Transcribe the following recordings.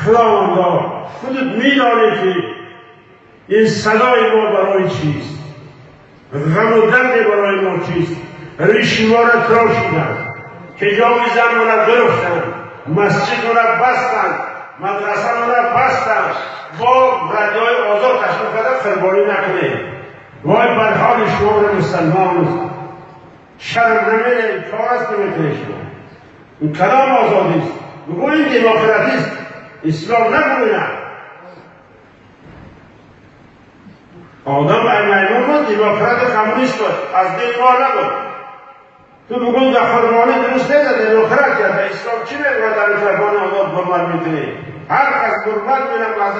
خداوندا خودت میدانی که این صدای ما برای چیست، غم و درد برای ما چیست. ریش ما را تراشیدند، حجاب زن را گرفتند، مسجد را بستند، مدرسه را بستند، با ردیای آزاد تشکیل کردن. قربانی نکنید. وای بر حال شما را مسلمان، شرم نمیده کار است نمیکنه شما. این کلام آزادی است، بگویید دموکراتی است، اسلام نگویند. آدم میمون بود، دموکرات کمونیست بود، از دین ما نبود. تو بگو در قربانی درست نیست، دموکرات یا در اسلام چی میگوید؟ در قربانی آزاد قربان میکنی. هر کس قربان میرم از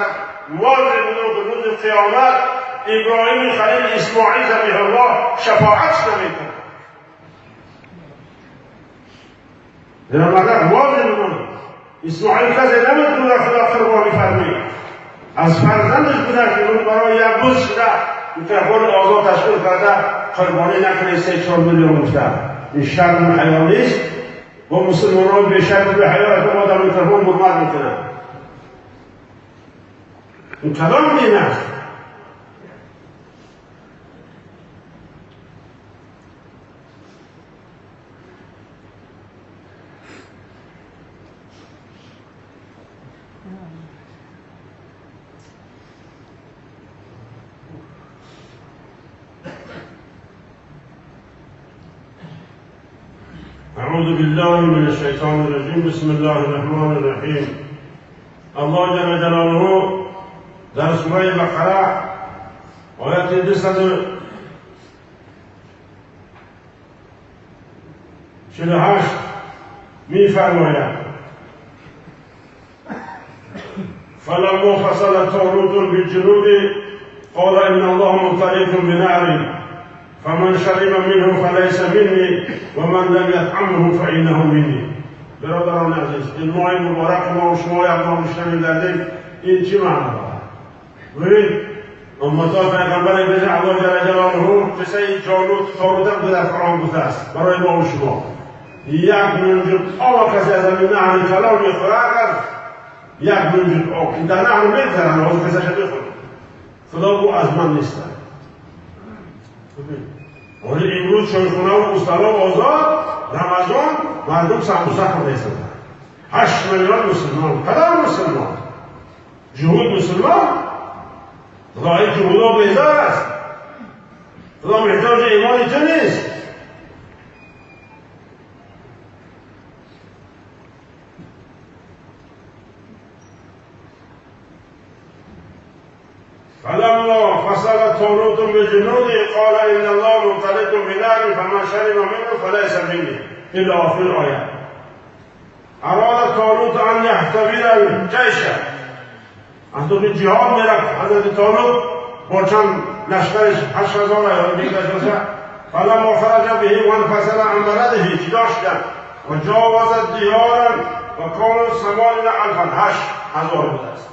واضح بود که روز قیامت ابراهیم خلیل اسماعیل ذبیح الله شفاعت نمیکنه. در مدار واضح بود اسماعیل کسی نبود که خدا قربانی فرمید، از فرزندش بوده که اون برای یک بز شده میکروفون آزاد تشکیل کرده قربانی نکنه 3-4 میلیون گفته. این شرم و حیا نیست. با مسلمان ها به شرم و حیا ما در میکروفون برمد میکنن. این کلام دین است. أعوذ بالله من الشيطان الرجيم. بسم الله الرحمن الرحيم. الله جل جلاله در سوره بقره آیت 248 می‌فرماید: فلما فصل طالوت بالجنود قال إن الله مبتليكم بنهر فمن شرب منه فليس مني ومن لم يطعمه فإنه مني. برادران عزیز، این ماه مبارک ما و شما یک ماه مشتمل کردیم، این چی معنا دارد؟ ببین امتا پیغمبر بزرگ الله جل جلاله قصه جالوت طالوت هم در قرآن بوده است برای ما و شما. یک منجد آب کسی از این نهر کلام میخورد، یک منجد آب در نهر میگذرن، آب کسش میخورد، خدا او از من نیست. ولی امروز چایخونه و مصطلح آزاد، رمضان مردم سمبوسه خورده ایستادند. 8 میلیون مسلمان، کدام مسلمان؟ جهود مسلمان؟ خدای جهودا بیزار است. خدا محتاج ایمان تو نیست. فلما فصل طالوت بجنوده قال إن الله مبتليكم بنهر فمن شرب منه فليس مني إلى آخر الآية. أراد طالوت أن يختبر الجيش. از تو جهاد میرفت حضرت طالوت با چند لشکرش 8000 یا بیشتر باشه. فلما خرج به وانفصل عن بلده، جدا شدند و جاوز دیارا و کانوا 8000، 8000 بوده است.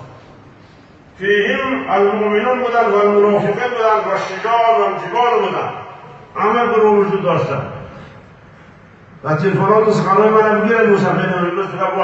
فیهم المؤمنون بودن و المنافقین بودن و شجاع و جبال بودن، همه گروه وجود داشتن. و تلفنات و سخنهای من بگیرن مسافر امروز که با